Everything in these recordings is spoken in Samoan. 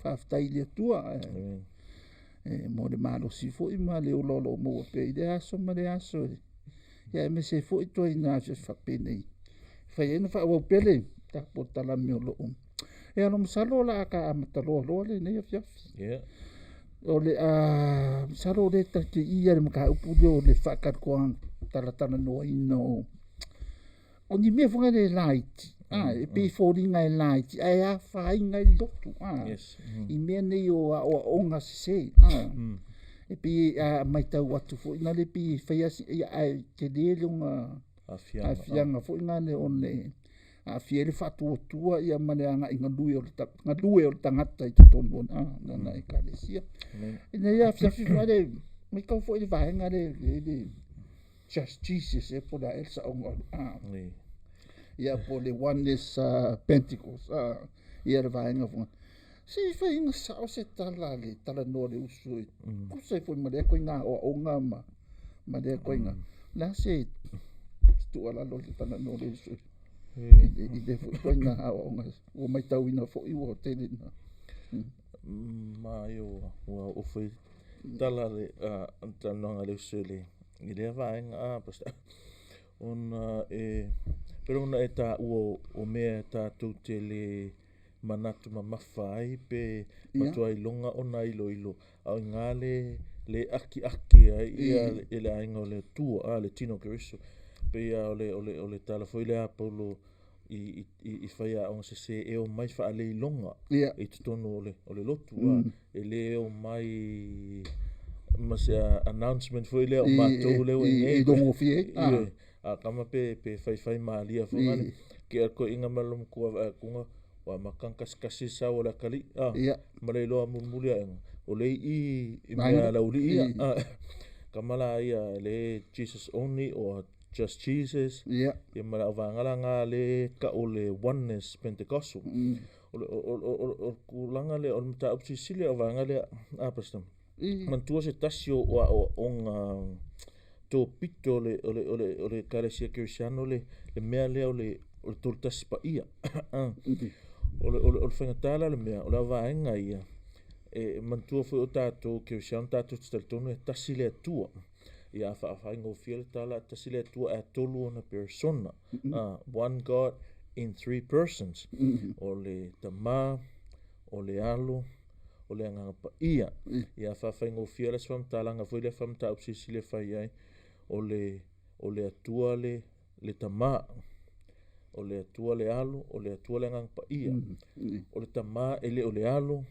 Faafetai i le Atua e mo le malosi foi ma le ola o lo o maua pea i lea aso ma lea aso. Ia aemaise foi ituaiga afiafi faapenei e fai ai ona faaauau pea le tatou polokalame o lo o. Ia masalo o le a ta amata loa loa lenei afiafi. O le a masalo o lea ta te i lava i le mataupu lea o le faatalatalanoaina o ni mea foi lea laiti, e pei e foliga e laiti, ae afaina ai le lotu, i mea nei o aoaoga sese. E pei a matau atu foi lea pei e fai lava si, ae tele lona aafiaga foi lea ona e aafia ai le faatuatua ma le agai galue o le tagata i totonu o lana ekalesia. I lenei afiafi foi lea, matau foi i le vaega lea e le Just Jesus po o le a ea le saoga o le ia po o le Oneness Pentecost ia le vaega foi. Se i fai ina sao se tala le talanoa le uso e tusa ai foi ma lea ituaiga aoaoga ma lea ituaiga. O le a se tuualalo i le talanoa le uso i lea foi ituaiga aoaoga ua matauina foi ua tele ina Ma io ua oo foi tala le talanoaga a le uso i lea vaega a pastor ona e pei ona e taua o mea tatou te le manatu mamafa ai pe matua iloga ona iloilo a o i ina le akiaki ai ia le aiga o le Atua a le tino o Keriso. Pei lava o le tala foi lea a Paulo i faiaoga sese e omai faaleiloga i totonu o le lotu e le omai ma se announcement foi lea o matou lea ua i inei i logofie ai. A kama pe faifai malia foi ngale ke a koiga ma le matua vaai atuga ua amata ona kasikasi le sau o le atalii ma le iloa mulimuli aega o le i i mea laulii ia kama la ia le Jesus only or Just Jesus ia ma le auvaega la na le tau o le Oneness Pentecostal. O le tulaga lea o le mataupu silisili le auvaega lea a pastor. Manatua se tasi o aoaoga topito o le Ekalesia Kerisiano le mea lea o le Tolu Tasi Paia. O le faigata la o le mea, o le auvaega ia, e manatua foi o tatou Kerisiano tatou te talitonu e tasi le Atua. Ia a faafaigofie le tala, tasi le Atua ae tolu ona persona. One God in three persons. O le Tama, o le Alo, o le Agaga Paia. Ia faafaigofie la se faamatalaga foi lea faamataupu silisili e fai ai, o le Atua le Tama, o le Atua le Alo, o le Atua le Agaga Paia. O le Tama e le o le Alo,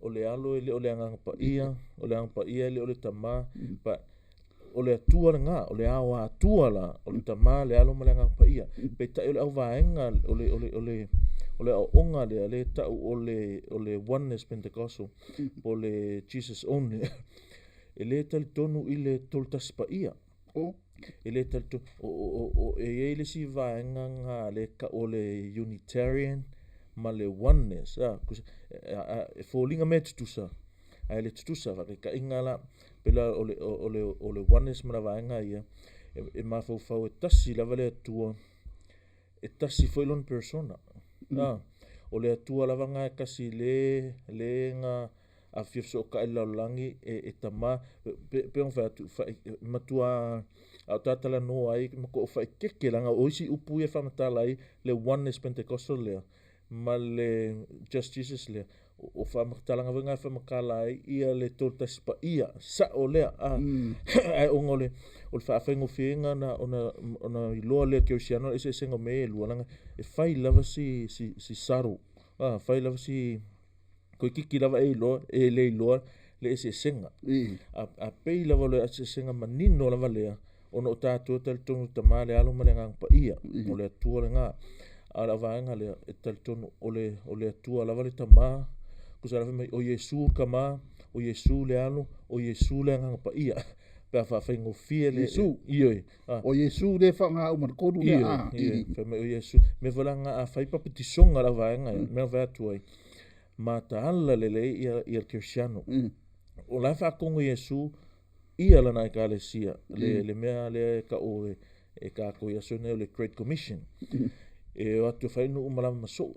o le Alo e le o le Agaga Paia, o le Agaga Paia e le o le Tama, but o le Atua lena, o le ao Atua la, o le Tama, le Alo ma le Agaga Paia. Peitai o le auvaega o le aoaoga lea, le tau o le Oneness Pentecostal, po o le Jesus Only, e le talitonu i le Tolu Tasi Paia. E le talitonu, e i ai le isi vaega na le tau o le Unitarian ma le Oneness. E foliga mea tutusa, ae le tutusa, faataitaiga la, pei la o le Oneness ma le vaega ia, e mafaufau e tasi lava le Atua, e tasi foi lona persona. O le Atua lava na e tasi le na afifio fesootai i le lalolagi e tama, pe ona fai atu, matua a o tatalanoa ai, matua ou faaeteete leaga o isi upu ia e faamatala ai le Oneness Pentecostal lea ma le Just Jesus lea, o faamatalaga foi na e faamatala ai ia le Tolu Tasi Paia, sao lea. Ae ona o le faafaigofieina ona iloa lea e Kerisiano le eseesega o mea ia e lua, leaga e fai lava si subtle, fai lava si toeitiiti lava e iloa, e le iloa le eseesega. A pei lava o le eseesega manino lava lea, ona o tatou e talitonu i le Tama, le Alo ma le Agaga Paia, o le Atua lena. A o le auvaega lea, e talitonu o le Atua lava le Tama, tusa la fai mai, o Iesu le Tama, o Iesu le Alo, o Iesu le Agaga Paia. Pe a faafaigofie le Iesu. Ioe. O Iesu le faaaoga uma le tolu lea. Ioe, fai mai o Iesu. Mea foi la na a fai papatisoga le auvaega ia, mea fai atu ai, mataala lelei ia le Kerisiano. O la e faatonu Iesu ia lana ekalesia, le mea lea e tau e tatou i aso nei o le Great Commission. E o atu e fai nuu ma lava ma soo.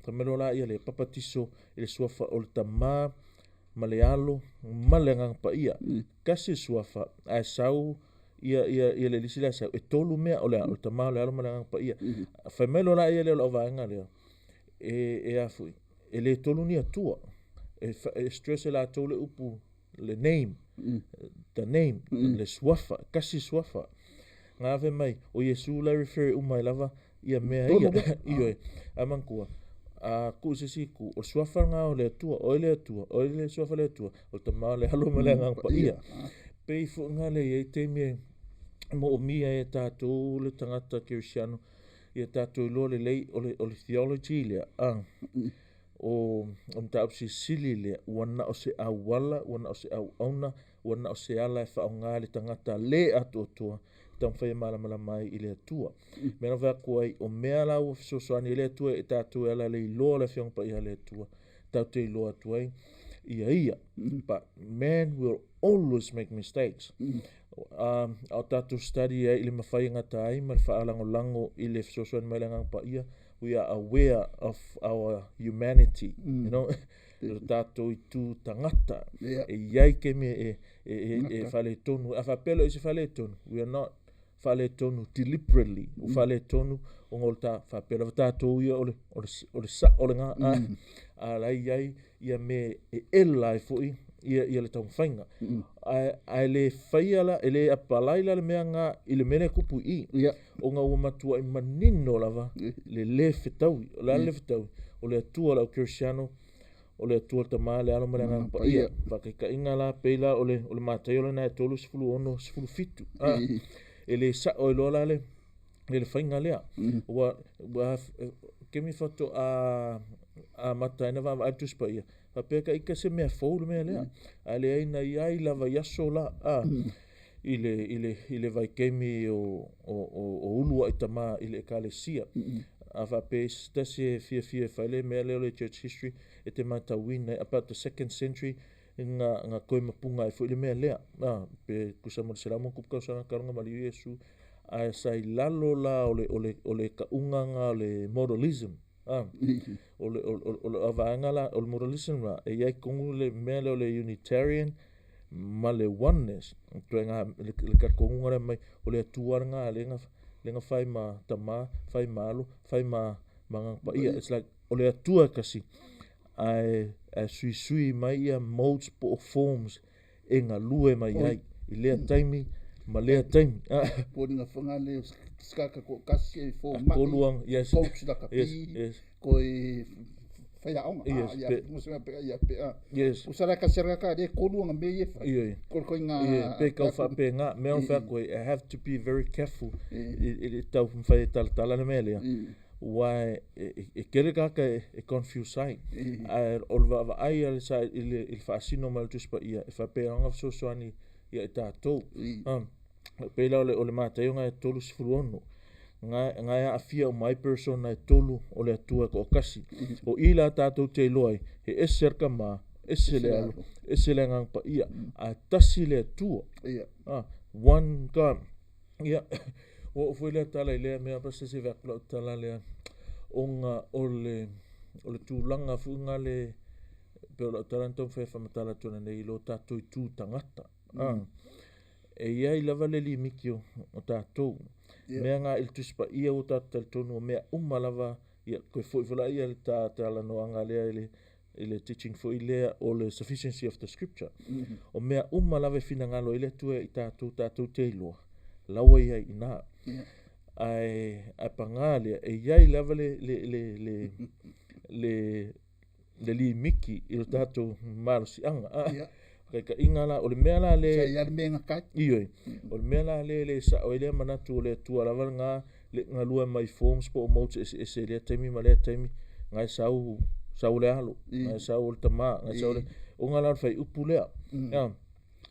Fai mai loa laia lea, papatiso i le suafa o le Tama ma le Alo ma le Agaga Paia. Tasi le suafa, ae sau ia, ia, ia le lisi la e sau. E tolu mea, o le a? O le Tama, o le Alo ma le Agaga Paia. Fai mai loa laia lea o lau vaega lea, e, e a foi, e le tolu ni Atua. E, e stress e latou le upu le name, the name, le suafa, tasi suafa. Nga fai mai, o Iesu la e refer uma ai lava ia mea ia. Ioe. Ae manatua, a tuu i se isi itu, o le suafa lena o le Atua, o ai le Atua, o ai le suafa o le Atua, o le Tama, o le Alo ma le Agaga Paia. Pei foi lena le i ai taimi e moomia ai e tatou le tagata kerisiano ia tatou iloa lelei o le, o le theology lea, a, o, o mataupu silisili lea, ua na o se auala, ua na o se auauna, ua na o se ala e faaaoga e le tagata le atoatoa e taumafai e malamalama ai i le Atua. Mea na fai atu ai, o mea la ua fesoasoani ai le Atua e tatou e ala i le iloa o le Afioga Paia a le Atua, tatou te iloa atu ai ia Ia. But man will always make mistakes. A o tatou study ai i le mafai e gata ai ma le faalagolago i le fesoasoani mai le Agaga Paia, we are aware of our humanity, you know, lo tatou itu tagata. E i ai taimi e, e, e, e faaletonu. A faapea loa i se faaletonu, we are not faaletonu deliberately. Ua faaletonu ona o le ta, faapea lava tatou ia o le, o le, o le sao lena. A la i ai ia mea e ela ai foi ia, ia le taumafaiga. Ae, ae le faia la, e le apalai la le mea nga i le mea lea e tupu i i. Ona ua matuai manino lava le le fetaui. O le a le le fetaui? O le Atua o le au Kerisiano, o le Atua le Tama, le Alo ma le Agaga Paia. Faataitaiga la, pei la o le, o le Mataio lena e 36, 17. E le sao ai loa la le, le faiga lea. Ua, ua, taimi faatoa amata ai ona vaavaai le Tusi Paia, faapea ka ita se mea fou le mea lea. Ae leai na i ai lava i aso la, i le, i le, i le vaitaimi o, o, o, o uluai tama i le Ekalesia. A faapea i se tasi e fiafia e fai le mea lea o le church history, e te matauina ai about the second century nga, nga toe mapuga ai foi le mea lea. Pe tusa ma le 100+ tausaga talu ona maliu Iesu, ae sa i lalo la o le, o le, o le tauga nga o le modalism. O le, o, o, o le vaega la, o le modalism la, e i ai tonu le mea lea o le Unitarian ma le Oneness. Ituaiga, le, le talitonuga lea mai, o le Atua lena lea na, lea na fai ma Tama, fai ma Alo, fai ma, ma Agaga Paia. It's like, o le Atua e tasi, ae, ae suisui mai ia modes po o forms e galue mai ai i lea taimi ma lea taimi. Foliga fagale o se toatasi e fomai, yes, coach lakapi, yes, yes. Koe faiaoga. Yes, ia, pe- mo se mea pe, ia, pe, a. Yes. O sala ka sera ka le kolu anga me ie whai. Ioe. Ko koe ngā... Ie, pe kau whaapenga, mea o whea koe, I have to be very careful Ie. i le tau mawhai e talatala le mea lea. Ua e, e, e kere kaka e, e confuse ai. Ae o le vaavaai a le sa i le, i le faasino mai o le Tusi Paia, e faapea ona fesoasoani ia i tatou. Pei la o le, o le Mataio e 36, nga, nga e aafia uma ai persona e tolu o le Atua e toatasi. O i la tatou te iloa ai, he ese le Tama, ese le Alo, ese le Agaga Paia, ae tasi le Atua. One God. Ia, ua oo foi lea tala i lea mea, pa se se atu lau tala lea, ona o le, o le tulaga foi nga le, pei o lau tala na taumafai e faamatala atu ananei i lo tatou itu tagata. E i ai lava le limiti o, o tatou. Mea nga i le Tusi Paia ua tatou talitonu o mea uma lava, ia, toe foi foi laia le ta talanoaga lea i le, i le teaching foi lea o le sufficiency of the scripture. O mea uma lava e finagalo ai le Atua i tatou, tatou te iloa, la ua i ai i ina. Ae, ae paga lea, e i ai lava le, le, le, le, le, le limiti i lo tatou malosiaga. Taitaiga la, o le mea la le... Sa i ai le mea gata ai. Ioe. O le mea la le le sao ai lea manatu o le Atua lava lena le galue mai forms po o modes eseese i lea taimi ma lea taimi, na e sau, sau le Alo, na e sau le Tama, na e sau le... Ona la o le fuaiupu lea.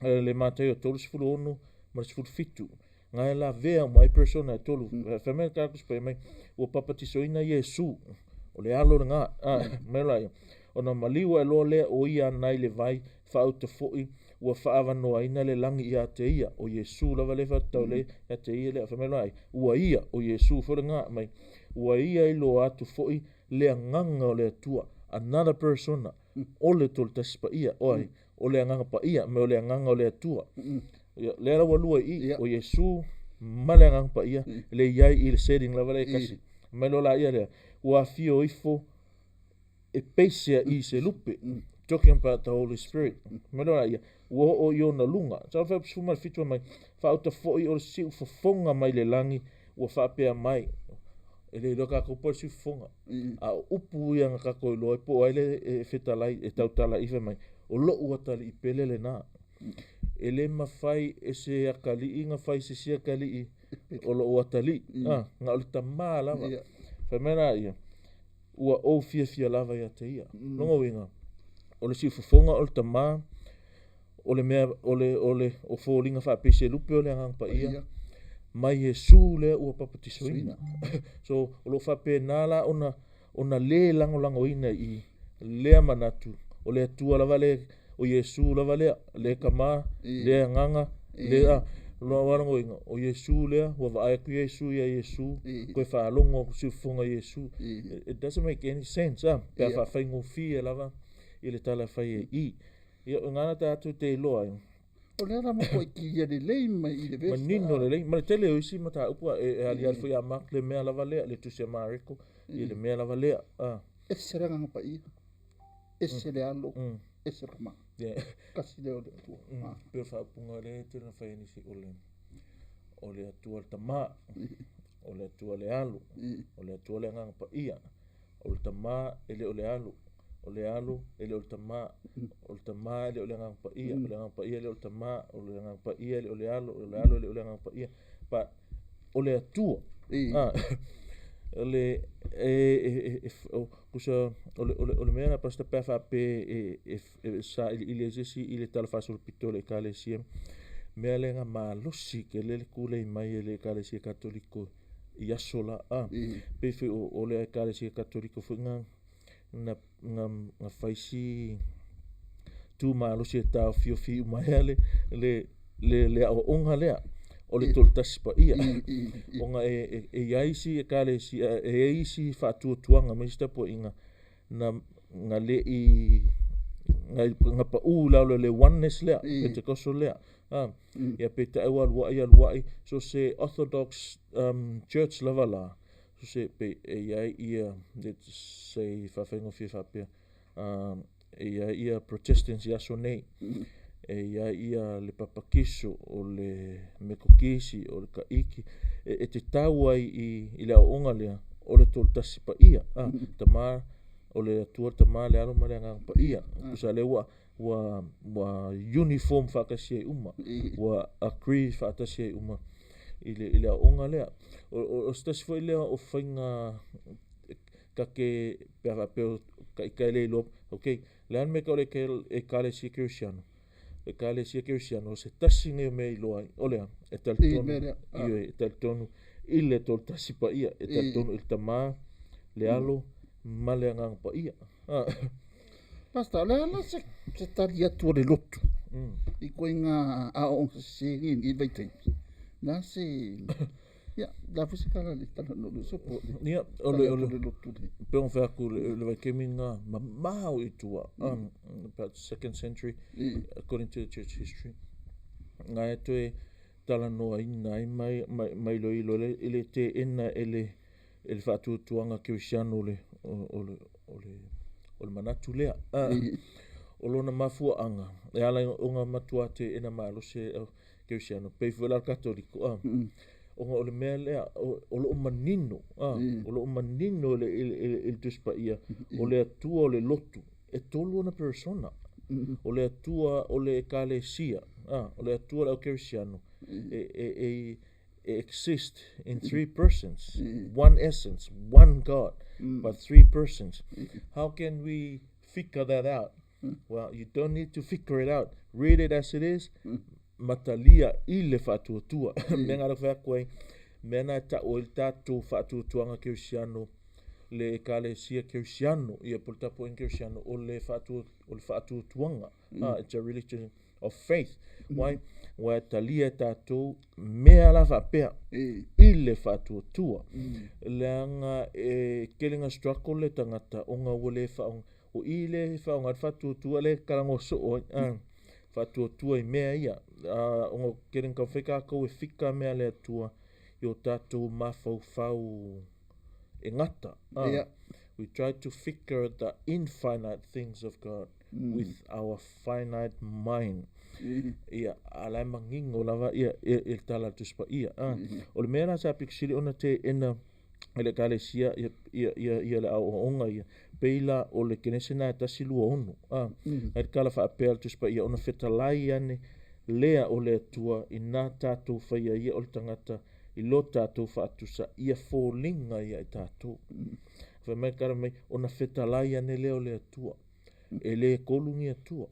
Le Mataio 36 ma le 17, na e lavea uma ai persona e tolu. Fai mai le Tusi Paia mai, ua papatisoina Iesu, o le Alo lena. Mai loa ia, ona maliu ae loa lea o ia nai le vai, faauta foi, ua faaavanoaina le lagi ia te ia, o Iesu lava lea e faatatau lea ia te ia lea. Fai mai loa ai, ua ia, o Iesu foi lena mai. Ua ia iloa atu foi le Agaga o le Atua, another persona, o le Tolotasi Paia, o ai? O le Agaga Paia, ma o le Agaga o le Atua. Ia, lea la ua lua i i, o Iesu ma le Agaga Paia, le i ai i le setting lava lea e kasi. Mai loa laia lea, ua afio ifo e peisea i se lupe, talking about the Holy Spirit. Mai loa laia, ua oo i ona luga. Sa o le 17 mai, faauta foi o le siufofoga mai le lagi, ua faapea mai. E le iloa kākou po o le siufofoga. A o upu ia na kākou iloa ai po o ai le e fetalai e tautala i fai mai, o lo'u atalii pele lenā. E le mafai e se atalii na fai se isi atalii o lo'u atalii. Ah, na o le tamā lava. Fai mai la ia, ua ou fiafia lava ia te ia. Lona uiga, o le siufofoga o le tamā, o le mea o le o le o foliga faapei se lupe o le Agaga Paia mai Iesu lea ua papatisoina. So o lo o faapena la ona ona lē lagolagoina i lea manatu o le Atua lava le o Iesu lava lea le Tamā le Agaga le a loa lagoina o Iesu lea ua vaai atu Iesu ia Iesu toe faalogo atu siufofoga Iesu. It doesn't make any sense, ah, pe a faafaigofie lava i le tala fai e i. Ia, o ngana tātou te iloa ai. O lea la matuai kilia lelei mai i le vesa. Manino lelei. Ma le tele o isi mataupu e aliali foi ia Mark le mea lava lea, le tusi a Mareko, i le mea lava lea. Ah. Ese le Agaga Paia, ese le Alo, ese le Tama. Kasi lea o le Atua. Pe o le faaupuga lea e tele na fai e nisi o le o le Atua le Tama, o le Atua le Alo, o le Atua le Agaga Paia, o le Tama e le o le Alo, o le Alo e le o le Tama, o le Tama e le o le Agaga Paia, o le Agaga Paia e le o le Tama, o le Agaga Paia e le o le Alo, o le Alo e le o le Agaga Paia. But o le Atua, ah, o le e e e kusa o le o le o le mea na pastor pe a faapea e e e sailiili ai se isi i le tala faasolopito o le Ekalesia, mea lea na malosi tele le tulei mai e le Ekalesia Katoliko i aso la, ah, pei foi o le Ekalesia Katoliko foi na na na na fai si tu malosi e taofiofi uma ai le le le le aoaoga lea o le Tolotasi Paia, ona e e i ai isi Ekalesia e i ai isi faatuatuaga ma isi tapuaiga na na le i na, na pau i lalo le oneness lea, Pentecostal lea. Ah, ia peitai ua aluai aluai, so se Orthodox church lava la, so se pe e i ai ia, let's say faafaigofie faapea, e i ai ia Protestants i aso nei, e i ai ia le Papakiso, o le Metotisi, o le Kaiki, e te tau ai i le aoaoga lea, o le Tolotasi Paia, ah, Tama, o le Atua le Tama, le Alo ma le Agaga Paia. Tusa lea ua ua ua uniform faatasi ai uma, ua agree faatasi ai uma i le i le aoaoga lea. O o se tasi foi lea o faiga ta te pe a faapea o ita e le iloa, okay, le a le mea e tau o le Ekalesia Kerisiano? Ekalesia Kerisiano, o se tasi nei o mea e iloa ai, o le a? E talitonu, ioe, e talitonu i le Tolotasi Paia, e talitonu i le Tama, le Alo ma le Agaga Paia. Ah. Pastor, o le a la se, se tali atu o le lotu i koiga aoaoga sese nei i lenei vaitaimi? La se Ia, la foi se tala le tala no le sopo. Ia, o le o le lotu le. Pe ona fai atu le vaitaimi na mamao i tua, about second century, according to the church history, na e toe talanoaina ai mai mai mai iloilo i le teena e le e le faatuatuaga kerisiano o le o le o le o le manatu lea. O lona mafuaaga e ala ona matua teena malosi e kerisiano pei foi la le Katoliko, ona o le mea lea o loo manino, o loo manino i le Tusi Paia o le Atua o le lotu e tolu ona persona. O le Atua o le Ekalesia, o le Atua o le au kerisiano e e e e exist in three persons, one essence, one God, but three persons. How can we figure that out? Well, you don't need to figure it out. Read it as it is, matalia i le faatuatua. Mea na fai atu ai, mea na e ta'u ai le tatou faatuatuaga kerisiano, le Ekalesia Kerisiano, ia po o le tapuaiga kerisiano, o le faatuatuaga. It's a religion. of faith. Why? Ua e talia e tatou mea la faapea i le faatuatua. Leaga e tele na struggle le tagata ona ua le faaaoga, o i le faaaoga ai le faatuatua lea e talanoa soo ai, faatuatua i mea ia. Ona tele na taumafai tatou e fika mea a le Atua i o tatou mafaufau e gata. We try to figure the infinite things of God with our finite mind. Ia, a la e manino lava ia i le tala a le Tusi Paia. O le mea la sa pito sili ona teena e le Ekalesia ia, ia, ia, ia le aoaoga ia, pei la o le Kenese na e 1:26. Ai le tala faapea a le Tusi Paia, ona fetalai ane lea o le Atua ina tatou faia ia o le tagata i lo tatou faatusa ia foliga ia i tatou. Fai mai tala mai, ona fetalai ane lea o le Atua. E le tolu ni Atua.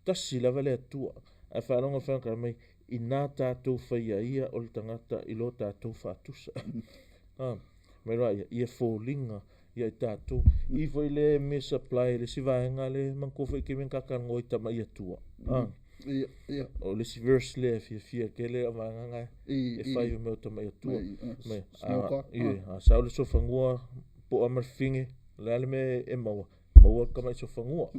Tasi lava le Atua. Ae faalogo le whanga mai, ina tatou faia ia o le tagata i lo tatou faatusa. Mai loa ia, ia foliga ia i tatou. I foi le misapply le isi vaega le manatua foi taimi na ta talanoa i tama i Atua. Ia, ia. O le isi verse lea e fiafia tele a vaega na e fai o mea o tama i Atua. Mai, Small God. Ia, a sau le sofanua po'a ma le fine, o le a le mea e maua? Maua le tama'i sofanua.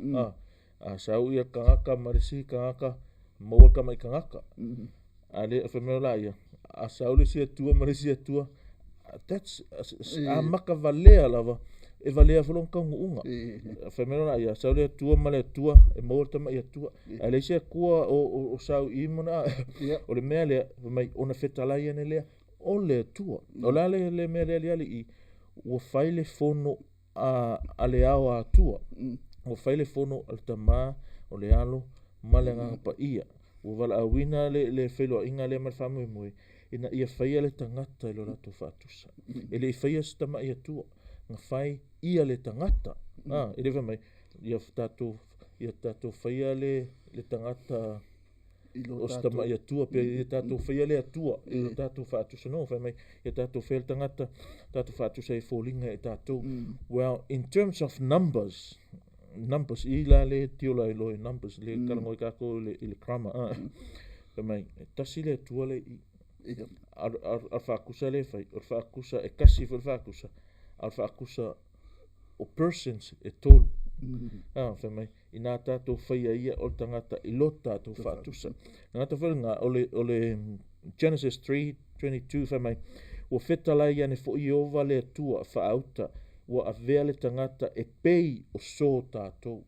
A sau ia tagata ma le isi tagata, maua le tama'i tagata. A le, fai mai o la ia, a sau le isi Atua ma le isi Atua, that's, a maka valea lava, e valea foi lona taunuuga. Fai mai la ia, sau le Atua ma le Atua, e maua le tama'i Atua. A le isi Atua o sau i mana, o le mea lea, fai mai, ona fetalai ane lea, o le Atua. O le a le mea lea aliali i, ua fai le fono a le ao a Atua. Ua fai le fono a le tamā, o le alo, ma le agaga paia. Ua valaauina le feiloaiga lea ma le faamoemoe, ina ia faia le tagata i lo latou faatusa. E le i faia se tama'i Atua, na fai ia le tagata. E le fai mai, ia tatou faia le tagata o se tama'i Atua, pe ia tatou faia le Atua i lo tatou faatusa. No, fai mai, ia tatou faia le tagata, tatou faatusa e foliga e tatou. Well, in terms of numbers, numbers, i la le tiola i loe numbers, le talanoa i tatou i le grammar. Fai mai, e tasi le Atua le i. A faatusa le fai, o le faatusa e kasi foi le faatusa, a le faatusa o persons e tolu. Fai mai, ina tatou faia ia o le tagata i lo tatou faatusa. Tagata foi lena, o le Genesis 3:22 fai mai, ua fetalai ane foi Ieova le Atua faauta, ua avea le tagata e pei o so tatou.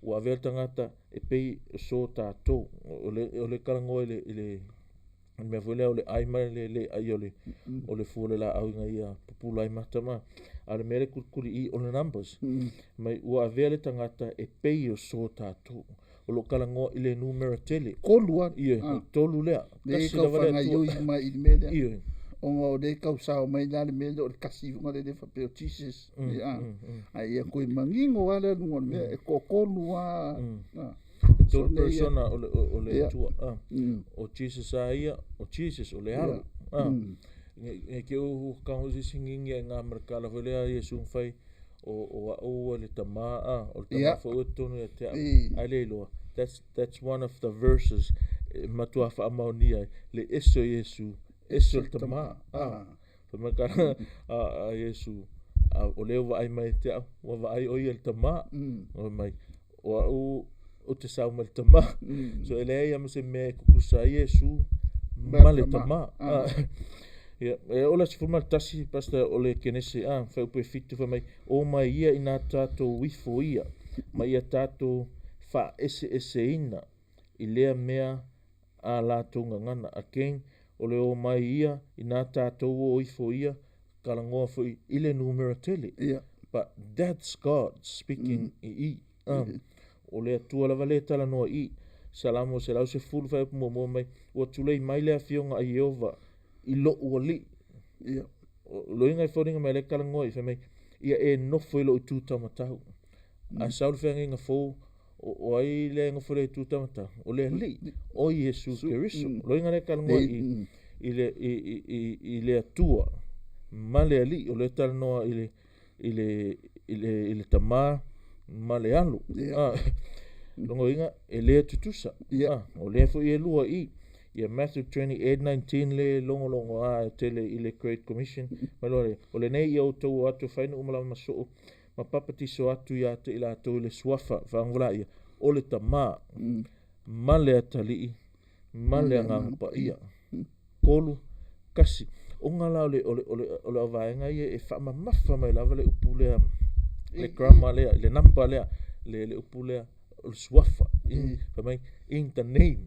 Ua avea le tagata e pei o so tatou. O le talanoa i le mea foi lea o le ai ma le le ai o le fua o le laau ina ia pupula ai mata ma. A le mea le kulikuli i o le numbers. Mai ua avea le tagata e pei o so tatou. O lo talanoa i le numera tele. Tolu a. Ia, tolu lea. Le kau whangaioi mai i le mea lea. Ia. Ona o le kau sao mai la le mea lea o le kasi unga le faapea o Jesus. Ia. Ai ia koe manino a le lunga o le mea e toatolu a. Tolu persona o le Atua. O Jesus a ia, o Jesus o le alo. Nge ke u kau si singingi ai ngā marakala foi lea Iesu fai o au le tama a, o le tama foi o tonu ia te au. Ai le iloa. That's one of the verses matua whaamaonia le ese o Iesu, ese o le tama. Fai mai kana a Iesu, o leo vaai mai te au, ua vaai o ia le tama. O mai, o au o te sau mai le tama. So e lea ia ma se mea e kukusa ai Iesu ma le tama. Ia, e ola se fuma tasi, pastor, o le Kenese, fai upu e fitu fai mai, o mai ia ina tatou ifo ia, ma ia tatou whaeseeseina i lea mea a latou gagana. Again, o le o mai ia ina tatou o ifo ia, kalangoa foi i le numera tele. But that's God speaking i i. O le Atua lava le talanoa i. Salamo se lau se fulu fai upu muamua mai, ua tulei mai le afioga a Ieova i lo'u alii. O loiga e foliga mai le kalangoa i fai mai, ia e nofo i lo'u tu taumatau. A sau le feagaiga fou, o ai le nofo le tu taumatau, o le alii, o Iesu Keriso. Loiga le kalangoa i le Atua ma le alii, o le talanoa i le tamā ma le alo. Logoina e le tutusa. Ia. Ah, o lea foi e lua i. Ia Matthew 28:19 le logologo a tele i le Great Commission. Ma loa le, o lenei ia outou o atu fai nuu ma lava masoo ma papatiso atu ia te i latou i le suafa faaguvalaia ia, o le tamā ma le atalii ma le agaga paia. Tolu, kasi. Ona la o le, o le, o le, o le auvaega ia e faamamafa mai lava le upu lea, le grammar lea, le number lea, le upu lea, o le suafa. In, fai mai, in the name.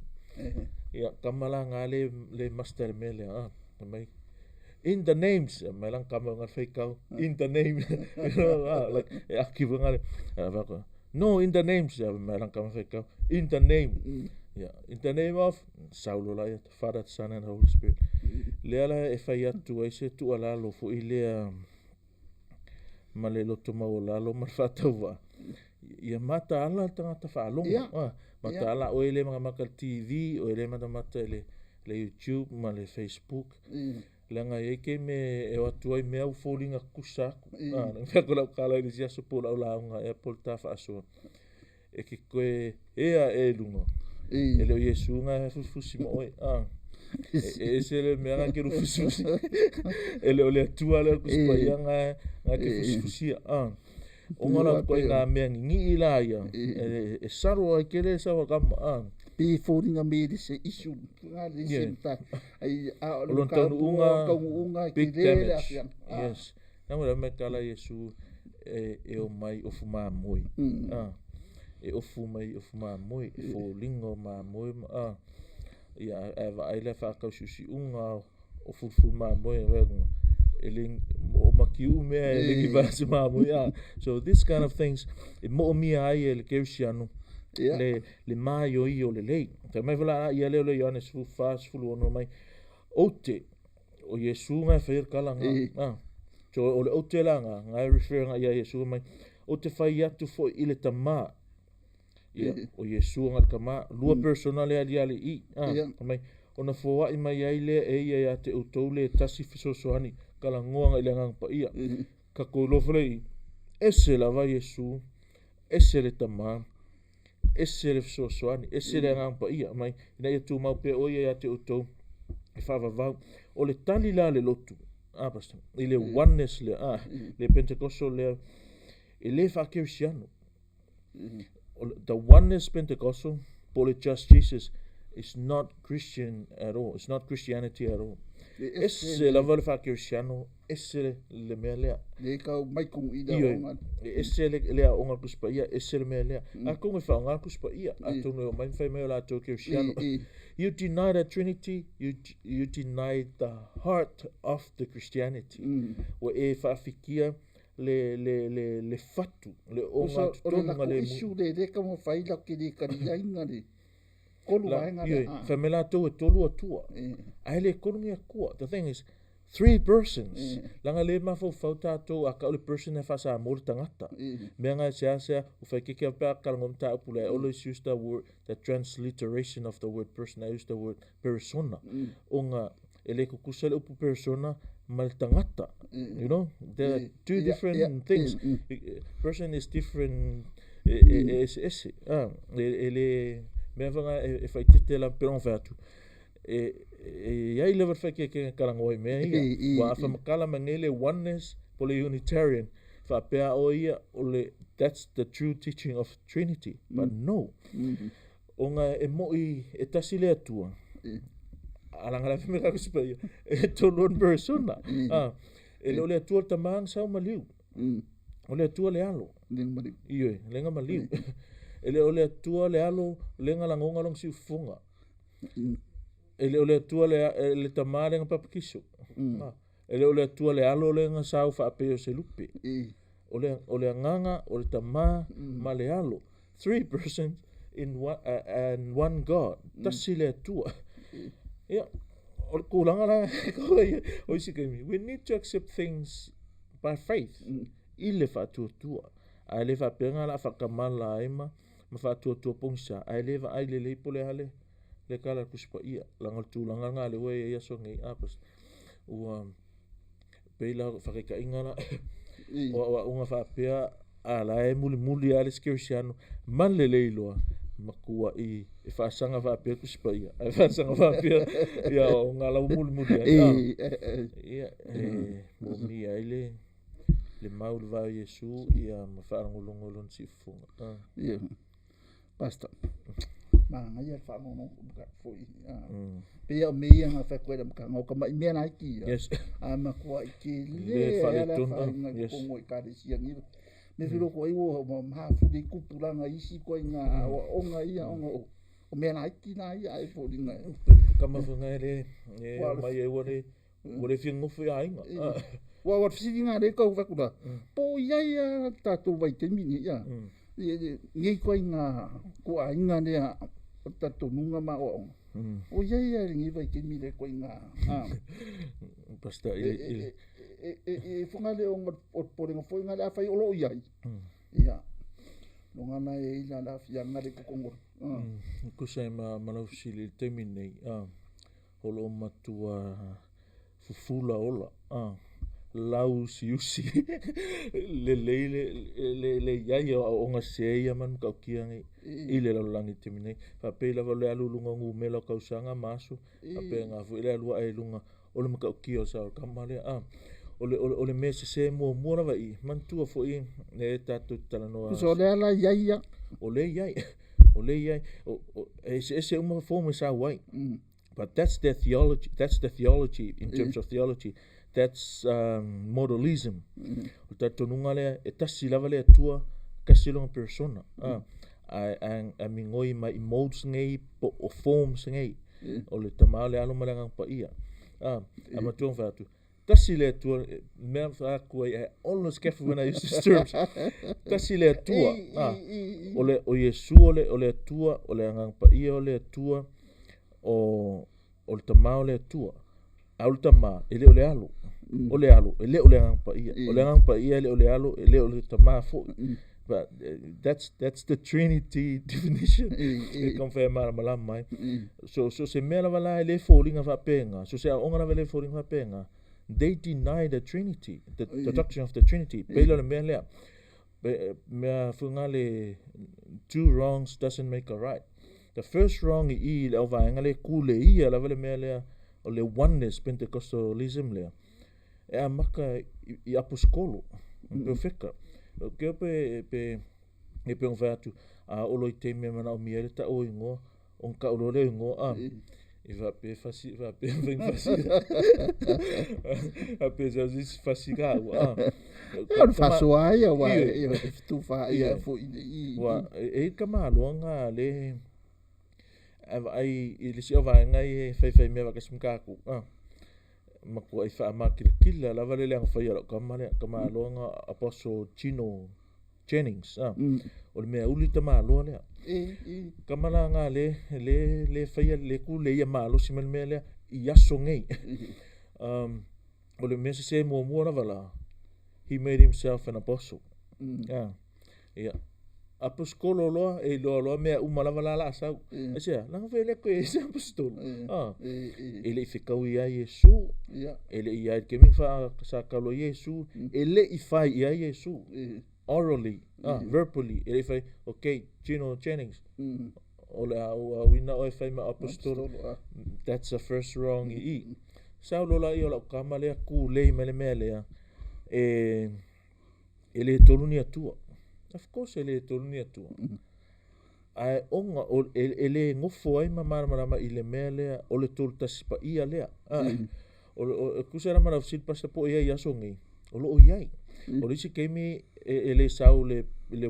Ia, kama la ngā le master le mea lea, ah, fai mai, in the names, mai lang kama ngā whaikau, in the name, you know, ah, like, e aki ngā le, ah, no, in the names, mai lang kama whaikau, in the name. Yeah, in the name of Saulo la ia, the Father, the Son and the Holy Spirit. Lea la e fai atu ai se tuualalo foʻi lea ma le loto maualalo ma le faatauvaa. Ia mataala le tagata faalogo. Ia. Ah, mataala oe le matamata le TV, oe le matamata le YouTube ma le Facebook. Leaga e i ai taimi e o atu ai mea ua foliga tutusa atu. Ah, na ko lau kala i le isi aso po o lau lauga ea po o le ta faasoa. E ke koe ea e luga. E le o Iesu nga e fusifusi ma oe. Ah. E ese le mea nga ke lu fusifusi. E le o le Atua lea o le Tusi Paia nga nga ke fusifusia. Ah. O nga la koe ngā mea ngingii la ia. E saro ai kele sa wakama. Ah. Pe foliga me le se isu nga le se mta ai a o O lona taunuuga, taunuuga big tele le damage. aafiaga. Ah. Yes. Na mo me kala Iesu e o mai ofu mamoe. Ah. E ofu mai ofu mamoe, e foliga o mamoe ma ah. Ia e vaai le whakausiusiunga o fulufulu mamoe e wea e le o makiu mea e le ki se mamoe. Ah. So this kind of things e moomia ai e le kerisiano Ia. le maioio o le lei. Fai mai fala ia leo le Ioane 14 16 mai oute o Iesu nga e whai le kala nga. Ah. So o le oute la nga, nga e refer nga ia Iesu mai o te whai atu foi i le tamā. Ia, o Iesu nga le tamā, lua persona le ali ali i. Ah, mai ona foai mai ai le e ia ia te outou le tasi fesoasoani kala ngoa nga i le agaga paia. Ka kou lofa le i, ese lava Iesu, ese le tamā, ese le fesoasoani, ese le agaga paia mai ina ia tumau pea o ia ia te outou e faavavau. O le tali la le lotu, ah, pastor, i le oneness le, ah, le Pentecostal lea, e le faakerisiano. The oneness Pentecostal, po le Just Jesus, is not Christian at all. It's not Christianity at all. Ese lava le faakerisiano, ese le mea lea. Le kau mai kung i le Ioe. aoga. E ese le aoga le Tusi Paia, ese le mea lea. Atonu e faaaoga le Tusi Paia, atonu e omai ma fai mai o latou kerisiano. You deny the Trinity, you deny the heart of the Christianity. Ua e faafikia le fatu, le Usa, oga o le tutonu lako nga le mu. isu le le ka mawhai la ke le kari ainga le. Kolu La, vaenga ioe, le. Ah. fai mai latou e tolu atua. Ae le kolu ni atua. The thing is, three persons. Langa le mafaufau tatou a ka o le person e faasamoa le tagata. Mea nga e seasea, o fai keke a pea kalagoa mataupu lea. I always use the word, the transliteration of the word person. I use the word persona. Ona e le kukusa le upu persona ma le tagata. You know, there are two different things. Person is different. E ese ese. Ah, e le mea whanga e whaitete la pe fai atu. E iai leva le whaikeke kalangoa i mea ia. Ua afa makala ma ngele oneness po le Unitarian. Whaapea o ia o le, that's the true teaching of Trinity. But no. Ona e moi e tasi le atua. Alanga la me ka kusipa ia. E tolu one persona. Ah, e le o le atua le tamang sau maliu. O le atua le alo. Lenga maliu. Ioe, lenga maliu. E le o le atua le alo, lenga langonga long siufunga. E le o le atua le tamā lenga papakiso. Ah, e le o le atua le alo lenga sau whaapeo se lupe. O le anganga, o le tamā, ma le alo. Three persons in one, and one God. Tasi le atua. Ia, o le kūlanga la, o isi kaimi. We need to accept things by faith. I le whaatuatua. Ae le whaapenga la whakamala ai ma whaatuatua pongisa. Ae le vaai le leipo le hale le kala kusipa ia. Langa le tūlanga ngā le hue ia so ngei apas. Ua peila whakaikainga la. O unga whaapea a la e muli muli a le skirisiano. Man le leiloa. Matua'i e faasaga faapea Tusi Paia, ae faasaga faapea ia o lau mulimuli ai. Ia, e moomia ai le le mau i le va o Iesu ia ma faalogologo i lona siufofoga. Ia, Pastor, manaia le faalogologo foi. Pei o mea ia na fai atu ai le amataga, o tamai mea laiti ia. A matuai tele lava le afaina i totonu o ekalesia nei. Me feloto ai ua mafuli ai tupulaga i isi ituaiga aoaoga ia ona o mea laiti la ia ae foliga e Kama foi ngai le mai ai ua le ua le fia nofo i aiga. Ua ua fesiliga lea tau fai atu la, po o i ai lava le tatou vaitaimi nei ia, nei ituaiga tuuaiga lea o le talitonuga ma aoaoga. O i ai lava i lenei vaitaimi lea ituaiga Pastor i e foga le ona o le popolega foi lena, afai o lo o i ai, ia, loga la e i ai la aafiaga lea i totonu o Tusa ai ma lau fesili i le taimi lenei, o lo o matua fufula ola, lauusiusi lelei le i ai o aoaoga sese ia ma le matautia nei i le lalolagi i le taimi nei. Faapei lava o le alu i luga o numera o tausaga ma aso, faapena foi le alu ae i luga o le matautia o le sao o le tama lea. O le, o le, o le mea sese muamua lava i, manatua foi e tatou te talanoa. Tusa o lea la i ai ia. O lea i ai. O lea i ai. E eseese uma form e sau ai. But that's their theology. That's the theology in terms of theology. That's modalism. O le talitonuga lea, e tasi lava le Atua, tasi lona persona. Ae migoi mai i modes nei po o forms nei. O le Tama, o le Alo ma le Agaga Paia. Ae matua ona fai atu, tasi le Atua, mea fai atu ai, I always careful when I use these terms. Tasi le Atua. O le o Iesu o le o le Atua, o le Agaga Paia o le Atua, o o le Tama o le Atua. A o le Tama, e le o le Alo. O le Alo, e le o le Agaga Paia. O le Agaga Paia e le o le Alo, e le o le Tama foi. But that's the Trinity definition. E taumafai e malamalama ai. So se mea lava la e le foliga faapena, so se aoaoga lava e le foliga faapena, they deny the Trinity, the doctrine of the Trinity. Pei la o le mea lea, mea foi lena le two wrongs doesn't make a right. The first wrong i i le auvaega lea e kuleia lava le mea lea o le oneness Pentecostalism lea, e amata i aposetolo, profeta. Ke pe pe e pe ona fai atu, a oo loa i taimi e manaomia ai le tau o igoa, ona tau loa lea o igoa, e faapea fasi, faapea fai fasi. Faapea sau se isi fasi taua. O le faasoa ia aua e fetufaai foi i. Ua e i ka maloga le ae vaai i le isi vaega ia e faifai mea faatasi ma tatou, matuai faamakilatila lava le leaga faia o lau tama lea, tamaloa Apostle Gino Jennings, o le mea uli tamaloa lea. Tama la na le le le faia le tu le ia malosi ma le mea lea i aso nei. O le mea sese muamua lava la, he made himself an apostle. Ia. Aposetolo loa, e iloa loa mea uma lava la la sau. Aisea, leaga foi e le toe se aposetolo. E le i fetau ia Iesu. E le i ia i le taimi fa sa talo ai Iesu. E le i fai i ai Iesu. Orally, verbally. E le i fai, okay, Gino Jennings. O le a ou aoina oe e fai ma aposetolo. That's the first wrong i i. Sau loa la ia o lau tama lea kulei mai le mea lea. E le tolu ni Atua. Of course e le tolu ni Atua. Ae ona e le nofo ai ma malamalama i le mea lea o le tolu tasi paia lea. O tusa la ma lau fesili pastor po o i ai i aso nei, o lo o i ai. O le isi taimi e le sau le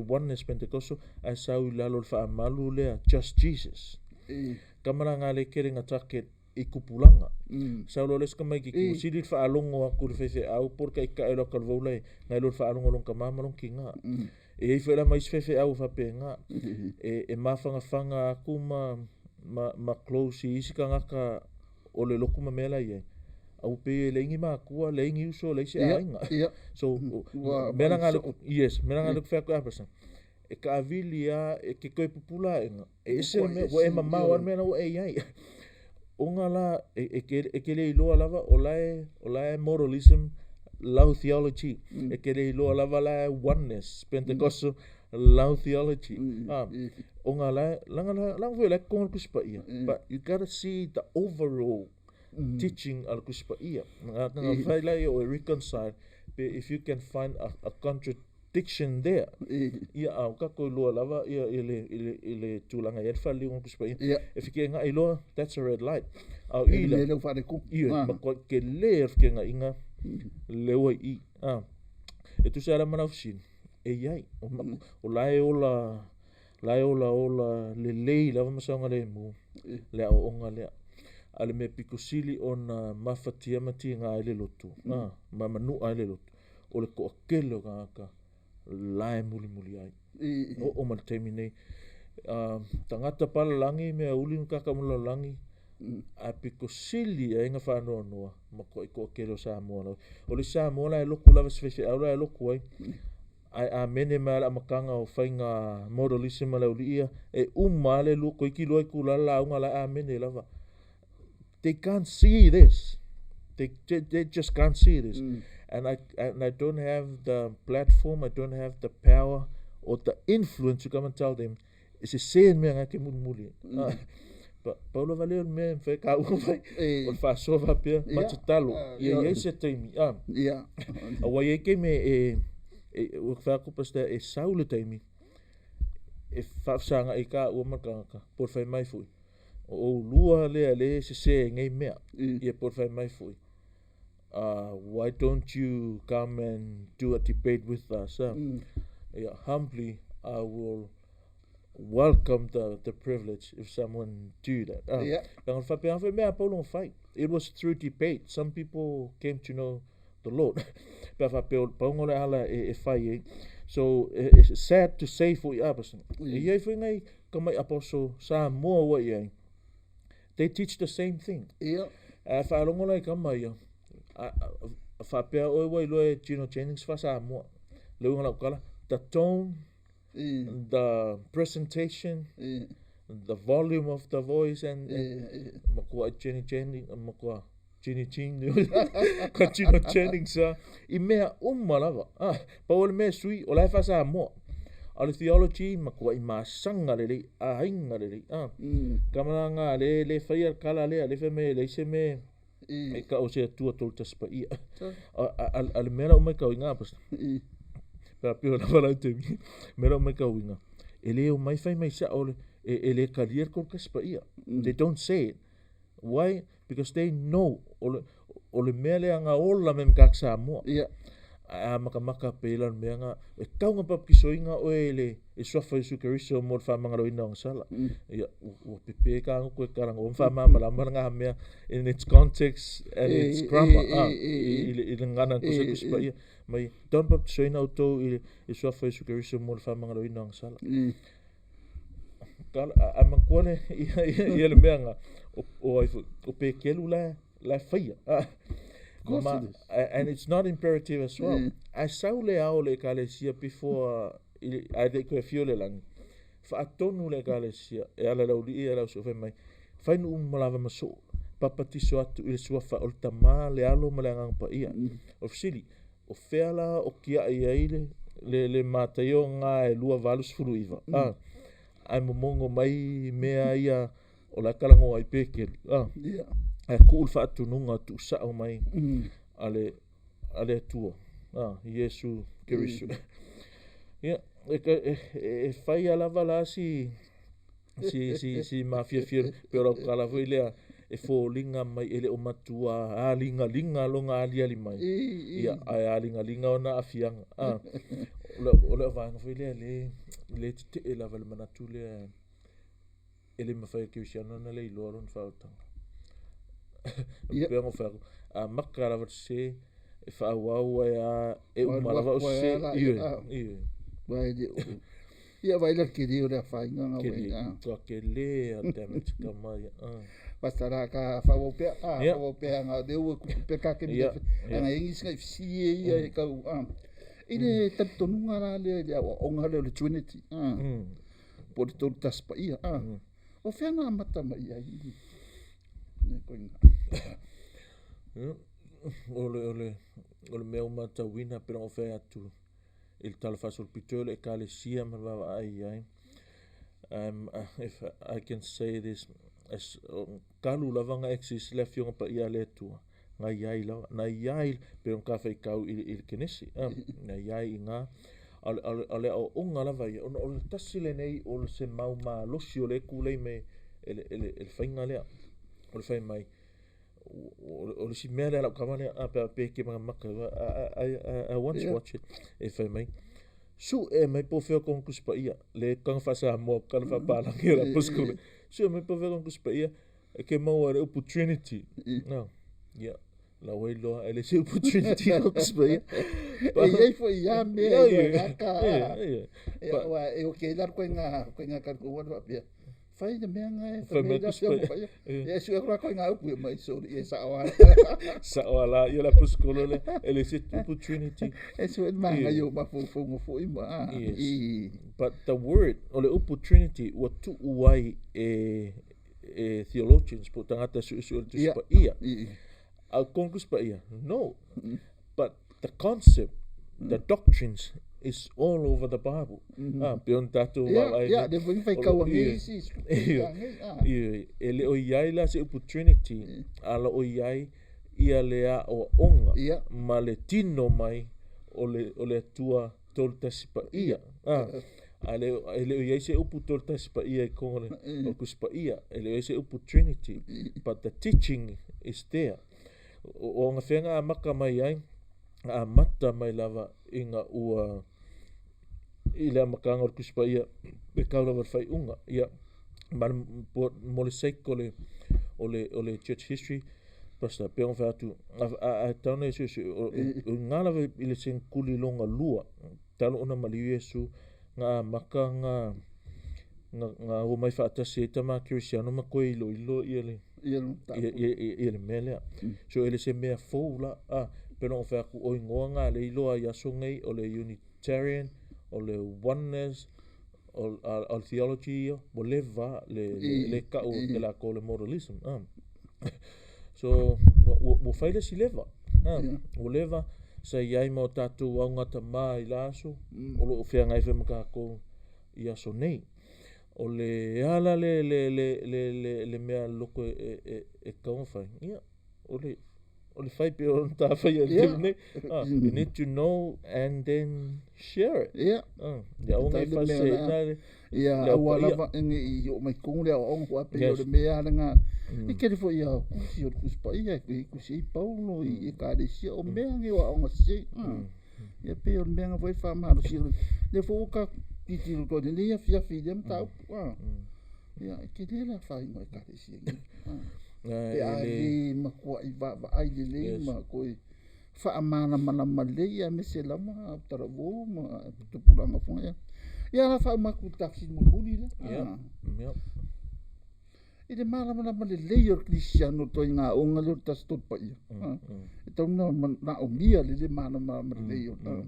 oneness Pentecostal ae sau i lalo o le faamalu lea just Jesus. Tama la nga le tele na target i tupulaga. Sau loa le isi tamaitiiti ua sili le faalogo atu i le faifeau po o le taitai o le ata o le vaula nai lo le faalogo i lona tama ma lona tina. E i ai foi la ma isi faifeau faapena e mafanafana atu ma close i isi tagata o le lotu ma mea la i ai. Ae ua pei e leai ni matua, leai ni uso, leai se aiga. So, mea la na, yes, mea la na lea ou te fai atu ai Aperson, e taavili lava, e te toe pupula aega, e ese le mea, ua e mamao lava le mea la ua e i ai. Ona la, e te le iloa lava, o la e, o la e modalism lau theology, e te le iloa lava la e oneness, Pentecostal lau theology. Ona la langa la langa foi la konga le Tusi Paia. But you gotta see the overall teaching a le Tusi Paia. Nga nga fai la ia o e reconcile pe if you can find a contradiction there. Ia a o tatou iloa lava ia i le i le i le tulaga e i ai le faaliuga o le Tusi Paia. E fekega'i loa, that's a red light. A o i la. E le faaletonu. Ia, matuai tele le fekega'iga le ua i i. E tusa ai la ma lau fesili, e i ai. O la e ola la e ola ola lelei lava ma saogalemu le aoaoga lea. A o le mea pito sili ona mafatia ma tiga ai le lotu, ma manua ai le lotu, o le toatele o tagata la e mulimuli ai. Oo ma le taimi nei, tagata palalagi, mea uli ma tagata uma lalolagi, ae pito sili ai ona faanoanoa matuai toatele o Samoa lava. O le Samoa la e lotu lava se faifeau la e lotu ai, ae amene mai lava le amataga o faiga modalism a le aualii ia, e uma lava le lua toeitiiti lua itula le lauga la e amene lava. They can't see this. They just can't see this. And I don't have the platform, I don't have the power or the influence to come and tell them e sesē le mea na e te mulimuli ai. Pau lava lea o le mea e mafai ka ua fai, o le faasoa faapea, ma tatalo, ia i ai se taimi. Aua e i ai taimi e, ua fai atu Pastor, e sau le taimi e faafesagai ai taua ma le tagata, po o le fai mai foi, o oulua lea lea e sesē ai nei mea. Ia po o le fai mai foi, why don't you come and do a debate with us? Yeah, humbly, I will welcome the privilege if someone do that. Leaga o le faapea foi mea a Paulo na fai. It was through debate. Some people came to know the Lord. Pe a faapea o le pauga o le ala e fai ai. So, it's sad to say foi a person. E i ai foi nai tamai apostle Samoa ua i ai. They teach the same thing. Ae faalogo la i tama ia, a faapea oe ua iloa e Gino Jennings faa-Samoa. Le uiga o lau tala, the tone, the presentation, the volume of the voice and matua Jenny Jennings, matua Jenny Jean, ka Gino Jennings a, i mea uma lava. Ah, pau o le mea sui, o la e faa-Samoa. A o le theology, matua i masaga lelei, aiga lelei. Ah, tama la nga le, le faia le tala lea, le fai mai e leai se mea e tau o se Atua tolu tasi paia. A le mea la ua matauina, Pastor, pe a peo lava lau taimi, mea la ua matauina, e le omai fai mai sao le, e le talia le tolu tasi paia. They don't say it. Why? Because they know o le, o le mea lea na ola me Matata Samoa. Ae a makamaka pela le mea na, e tau na baptisoina oe i le i suafa o Iesu Keriso mo le faamagaloina o ona sala. Ia, ua pepe ka gutu e kala ua faamalamalama le ngā mea in its context and its grammar. I le gagana na tusa Tusi Paia. Mai, tau na baptisoina outou i le suafa o Iesu Keriso mo le faamagaloina o ona sala. Kala, a manatua le, ia le mea na, o ai foi, o Pekelu la, la e faia. Of course it is. And it's not imperative as well. Ae sau le ao o le Ekalesia before, ae le i toe afio le lagi, faatonu le Ekalesia e ala i le aualii ia le ausoo fai mai, fai nuu ma lava ma soo, papatiso atu i le suafa o le Tama, le Alo ma le Agaga Paia. O le fesili, o fea la o tiai ai le Mataio ga e 2:89, ae momono mai mea ia o la e talanoa ai Pekelu, ae tuu le faatunuga tuusao mai a le Atua, Iesu Keriso. Ia, e faia lava la si mafiafia pe o lau tala foi lea e foliga mai e le o matua aligaliga lona aliali mai. Ia, ae aligaliga ona aafiaga. O le vaega foi lea le tetee lava i le manatu lea e le mafai e le kerisiano ona le iloa lona faaolataga. Pei ona ou fai atu, a maka lava le sese, e faaauau ai lava, e uma lava o sese. Ioe, ioe. Aua e le o... Ia vaai la le tele o le afaina na Tele, matua tele a damage ka mai. Basta la ka faaauau pea, faaauau pea na lea ua tupu pea ka taimi ana i ai nisi na i fesili ai ia e tau, I le talitonuga la lea i le aoaoga lea o le Trinity, po o le tolu tasi paia, o fea na amata mai ai le koina? O le mea ua matauina pei ona ou fai atu i le tala faasolopito o le Ekalesia ma le vaavaai i ai. If I can say this, as talu lava ona exist le Afioga Paia a le Atua, na i ai lava, na i ai, pei ona ta faitau i le Kenesi, na i ai i ina, a o le aoaoga lava ia, ona o le tasi lenei o se mau malosi o lea e tulei mai e le faiga lea, o le fai mai, o le isi mea lea a lau tama lea, a pe e te makamaka, I once watch it, e fai mai, Su'e mai po o fea o kona Tusi Paia, le taga faa-Samoa, taga faapalagi o le Aposetolo. Su'e mai po o fea o kona Tusi Paia, e ke maua ai le upu Trinity. No. Ia, la ua iloa e le se upu Trinity i kona Tusi Paia. E i ai foi ia mea e iloa ai ka. Ia, aua e oki ai la le ituaiga talitonuga lea faapea, Fai le mea na e fai mai le Afioga Paia. Ia e sue atu la ituaiga upu ia mai sorry, e sao lava. Sao lava la ia le aposetolo lea, e le se upu Trinity. E sue le manaia o mafaufauga foi ma. Yes. But the word, o le upu Trinity ua tuu ai e e theologians po o tagata suesue o le Tusi Paia. A o kona Tusi Paia, no. But the concept, the doctrines is all over the Bible. Ah, pei ona tatou vaavaai nei. Ia, lea foi na faitau nei isi scripture nei. Ia, e le o i ai la se upu Trinity, a o lo o i ai ia le aoaoga ma le tino mai o le, o le Atua Tolu Tasi Paia. Ah, a le, e le o i ai se upu Tolu Tasi Paia i totonu o le, o le Tusi Paia. E le o i ai se upu Trinity, but the teaching is there. O ona fea na amata mai ai, na amata mai lava ina ua i le amataga o le Tusi Paia e tau lava i le faaiuga. Ia, ma le, mo le sake o le, o le, o le church history, Pastor, pei ona fai atu, a, a, a tau nei suesue, o, o ina lava i le senetuli lona lua, talu ona maliu Iesu, na amata na, na, na omai faatasi ai tama kerisiano ma toe iloilo ia le, ia, ia, ia, ia le mea lea. So e le se mea fou la, a, pei ona fai atu, o igoa na lea iloa i aso nei, o le Unitarian, o le Oneness, o, a, o le theology ia, ua leva le, le, le tau e latou o le modalism. A. So, ua, ua, ua fai le isi leva. A, ua leva, sa i ai ma o tatou augatama i la aso, o lo o feagai foi ma tatou i aso nei. O le ala le, le, le, le, le, le mea loko e, e, e tatau ona fai, ia, o le, o le fai pei ona ta faia i le taimi nei. Ah, you need to know and then share it. Ia. Ah, ia aua ne i faaseseina le, Ia, le au aua paia. lava e ne i oo mai totonu le aoaoga foi a pei o Yes. le mea lava lena. E tele foi ia tusi o le Tusi Paia e tusi ai Paulo i Ekalesia, o mea nei o aoga sese. Ia pei o le mea lena foi e faamalosia. Lea foi ua ta tilotilo atu ai i lenei afiafi i lea mataupu. Ia, e tele le afaina o Ekalesia nei. Pe a le matuai vaavaai lelei ma toe faamalamalama lelei aemaise lava talavou ma tupulaga foi. Ia, ia la faauma atu i le ta fesili mulimuli lea. Ia. I le malamalama lelei o le kerisiano i le ituaiga aoga lea o le Tasi Tolu Paia, e tatau ona manaomia le le malamalama lelei o le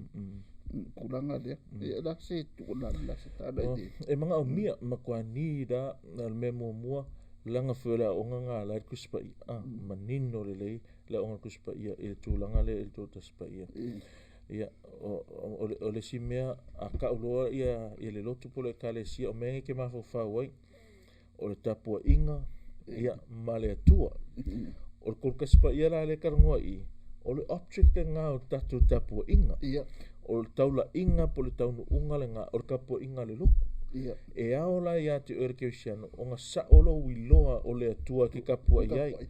tulaga lea. Ia, o le a se tuualalo, o le a se tala i le... E manaomia, matua need lava, o le mea muamua, leaga foi o le aoga lena la e i le Tusi Paia, manino lelei le aoga Tusi Paia i le tulaga lea i le Tolu Tasi Paia. Ia, o le isi mea, a tau loa ia le lotu po o le Ekalesia, o mea nei e te mafaufau ai, o le tapuaiga, ia, ma le Atua. O le Tolu Tasi Paia la lea e talanoa i i, o le object lena o le tatou tapuaiga. Ia. O le taulaiga po o le taunuuga lena, o le tapuaiga a le lotu. Ia. E ao la ia te oe le kerisiano ona sao lou iloa o le Atua e te tapuai ai.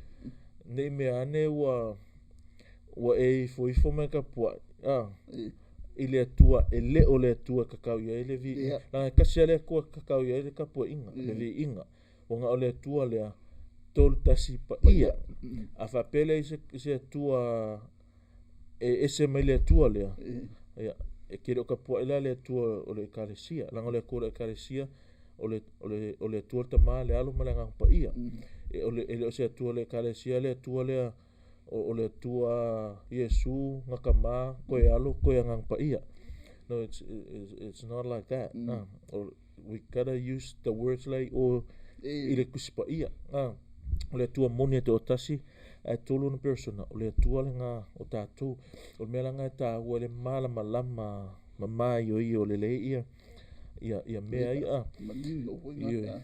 Ne i mea ane ua ua e ifoifo ma e tapuai, a, i le Atua e le o le Atua e kakau i ai le viiga. Leaga e tasi lava le Atua e kakau i ai le tapuaiga, le viiga. Ua na o le Atua lea, Tolu Tasi Paia. A faapea e leai se Atua e ese mai le Atua lea, ia, e te le o tapuai la le Atua o le Ekalesia. Leaga o le Atua o le Ekalesia, o le, o le, o le Atua le Tama, le Alo ma le Agaga Paia. E, o le, e le o se Atua o le Ekalesia le Atua lea o, o le Atua Iesu, na Tama, toe Alo, toe Agaga Paia. No, it's, it's, it's not like that. O, we gotta use the words like o i le Tusi Paia. O le Atua moni e toatasi, ae tolu ona persona, o le Atua lena o tatou. O le mea la lena e taua i le malamalama ma maioio lelei ia. Ia, ia mea ia. Manino foi ngā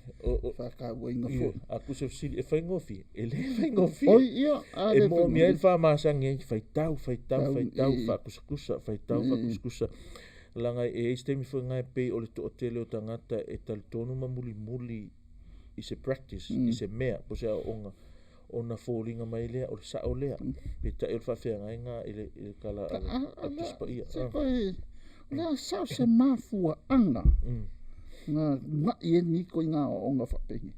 whakauainga foi. A ku se fesili, e faigofie? E le faigofie. Oi, ia, a le E moomia ai le faamasagi ai, faitau, faitau, faitau, faakusakusa, faitau, faakusakusa. Laga e i ai se taimi foi lena e pei o le toatele o tagata e talitonu ma mulimuli i se practice, i se mea, po o se aoaoga, ona foliga mai lea o le sao lea. Peitai o le faafeagaiga i le, i le tala a le Tusi Paia. Se koe, o le a sao se mafuaaga na una'i ai lenei ituaiga aoaoga faapenei.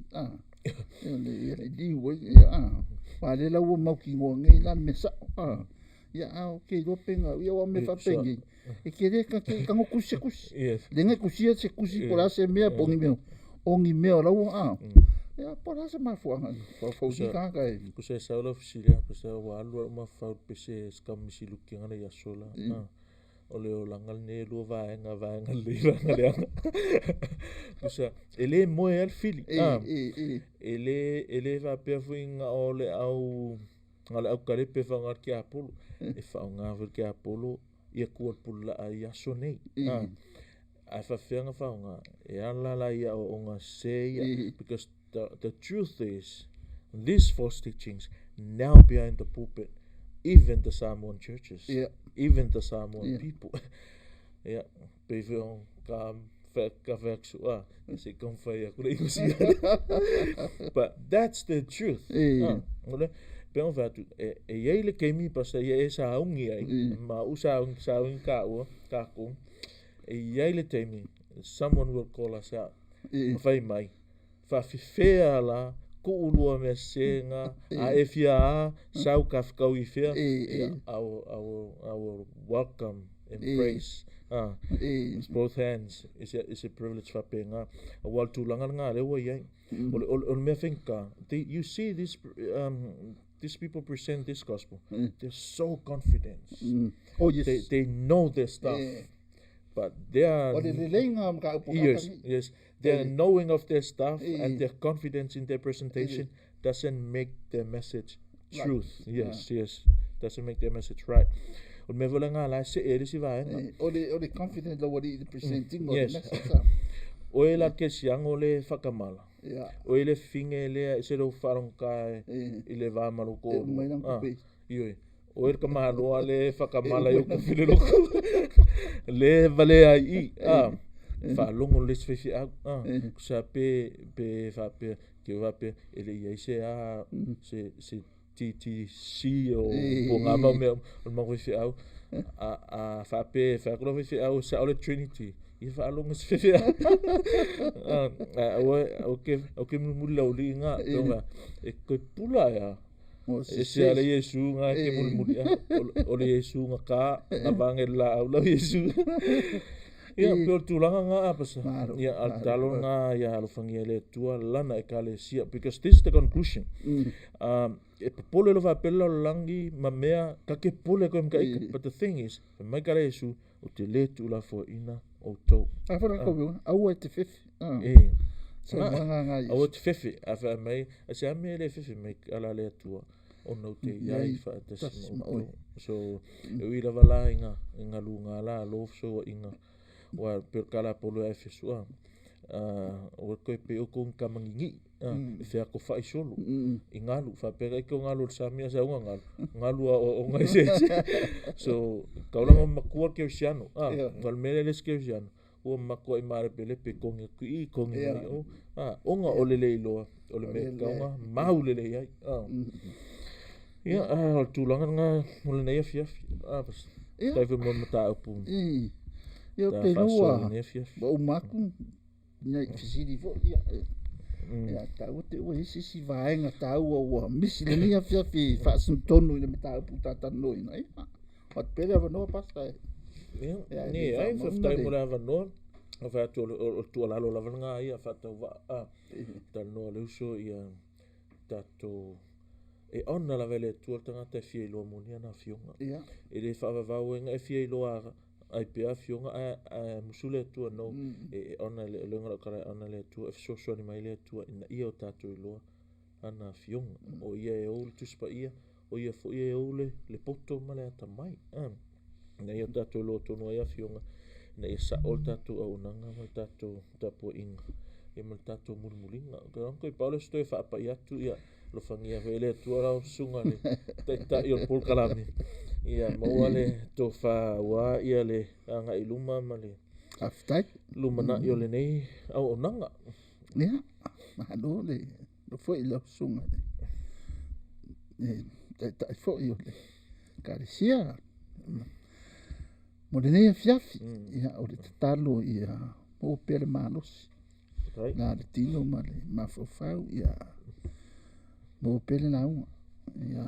O le, ia le liu ai, ia, aua lea la ua mautinoa nei la le mea sao. Ia, a ou te iloa pe na, ia aua o mea faapenei, e te le ta te tago tusi se tusi. Le na e tusia se tusi po o le a se mea po o ni mea, o ni mea o la ua, a. Ia, po o le a se mafuaaga faufausi tagata e. Tusa e sau lau fesili, pese ua alu lava lou mafaufau i le pese sikamisi lukiga lea i aso la. O le olaga lenei e lua vaega, vaega lelei, vaega leaga. Tusa, e le moe ai le fili. E le, e le faapea foi na o le au Na o le aukalepe e faaaoga le tiapolo, e faaaoga foi le tiapolo i atua o le pulelaa i aso nei. A, ae faapefea ona faaaoga? E ala la i aoaoga sese ia, because the truth is, these false teachings now behind the pulpit, even the Samoan churches, even the Samoan people. Ia, pei foi o ka ka fai atu a, se i taumafai atu le English But that's the truth. Ah, o le, pe ona fai atu, e, e i ai le taimi pasa ia e sauni ai, ma u sauni, sauni kāua, kākou, e i ai le taimi, someone will call us out, ma fai mai, faafefea la kuu lua mea sese nga, a e fia a, sau ka whakau i whea, I will, I will, I will welcome, embrace, with both hands, it's a, it's a privilege faapena. Aua o le tulaga lena lea ua i ai. O le, o le, o le mea faigata, they, you see this, these people present this gospel, they're so confident. Oh, yes. They know their stuff. But they are O le leleiga o mataupu Yes, yes. Their knowing of their stuff and their confidence in their presentation doesn't make their message truth. Yes, yes. Doesn't make their message right. O le mea foi lena la e see ai le isi vaega. O le, o le confident lau alii i le presenting o le message. Oe la kesiago le whakamala. Oe le fine lea e se lou whaalogata i le va ma lou toalua. Ioe. Oe le tamaloa le whakamala i o kufile loko. Le valea ai i. Faalogo le isi faifeau. Sa pe, pe faapea, ke faapea, e le i ai se a, se, se TTC o po ngā mau mea o le mau faifeau. A, a faapea, fai atu la faifeau, sao le Trinity. Ia faalogo se faifeau. Aua, aua ke, aua ke mulimuli lau alii ngā. E koe pula ea. E se ale Iesu ngā ke mulimuli a. O le Iesu nga ka, nga vange le laau lau Iesu. Ia, pe o le tulaga ngā apasa. Ia, a le talo ngā ia alofagia e le Atua lana ekalesia. Because this is the conclusion. E popole lo faapea le lalolagi ma mea, ka ke popole koe ma ka ika. But the thing is, fai mai ka le Iesu, o te le tuulafoaiina outou. A whara kau, aua e te fefe. E. Se mga ngā Iesu. Aua e te fefe. A whai mai, a se a mea le fefe mai ala le Atua, ona o te iai whaatasi ma outou. So, e ui lava la i ngā, i ngā lu ngā la, lo so i ngā, wa pe o kala polo e Efesu, a, o koe pe o kong ka mangingi, a, e whea ko whai solo, i ngalu, whapea kai ko ngalu o le sami a se unga ngalu, ngalu a o, o ngai se se. So, kaulanga makua ke osiano, a, wal mele le ke osiano, ua makua i malepelepe kongi aku i, kongi mai o, a, onga o le le iloa, o le mea kaunga, mau le le iai, a. Ia, a, o le tulaga lena o lenei afiafi, a, pas, tai foi mo le mataupu. Ia, Ta te faasoa lua, lenei afiafi. ua uma atu, nai fesili foi, ia, ia, taua te ua i se isi vaega taua ua misi lenei afiafi faasinotonu i le mataupu tatalanoaina. Ia, o atu pea le avanoa, Pastor, e. Ia, Ia, e ni, le ai, faamauina faafetai le mo le avanoa. O fai atu o le, o le tuualalo lava lena ia faatauvaa, a, talanoa le uso ia tatou e ona lava e le Atua le tagata e fia iloa moni ana afioga. Ia. E le faavavau ai na e fia iloa ai pea afioga ae, ae musu le Atua no. E, e ona le, le lau tala e ona le Atua, e fesoasoani mai le Atua ina ia o tatou iloa ana afioga. O ia e ou le Tusi Paia, o ia foi e ou le, le poto ma le atamai. Ina ia o tatou iloa tonu ai afioga. Ina ia sa'o le tatou auaunaga ma le tatou tapuaiga ia ma le tatou mulimuliga. Ou te iloa toeitiiti pau lea o se toe faapai atu ia alofagia foi e le Atua lau susuga i le Taitai o le polokalame ia maua le tofa aua ia le agai i luma ma le Faafetai. lumanai o lenei auaunaga. Ia, malo le foi i lau susuga i le Taitai foi o le Ekalesia mo lenei afiafi. Ia, o le tatalo ia maua pea le malosi la le tino ma le mafaufau, ia maua pea le lauga, ia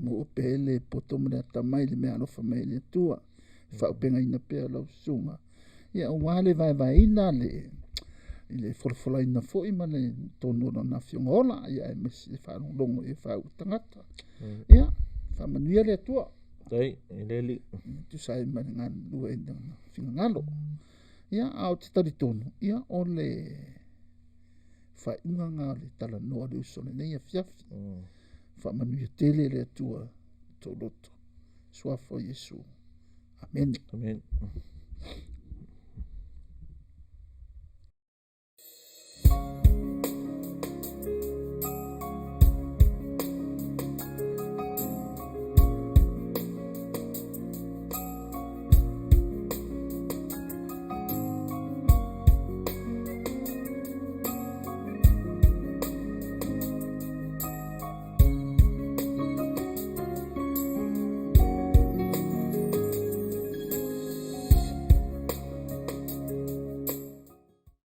maua pea le poto ma le atamai i le meaalofa mai a le Atua, faaauupegaina pea lau susuga, ia aua le vaevaeina le i le folafolaina foi ma le tonu o lana Afioga ola, ia aemaise le faalogologo i faauu tagata. Ia, faamanuia le Atua. Tai, i le Alii. Tusa ai ma le galulue i lona finagalo. Ia, a o te talitonu, ia, o le faaiuga lena o le talanoa a le uso i lenei afiafi. Faamanuia tele le Atua i tou loto. Suafa o Iesu. Amene. Amene.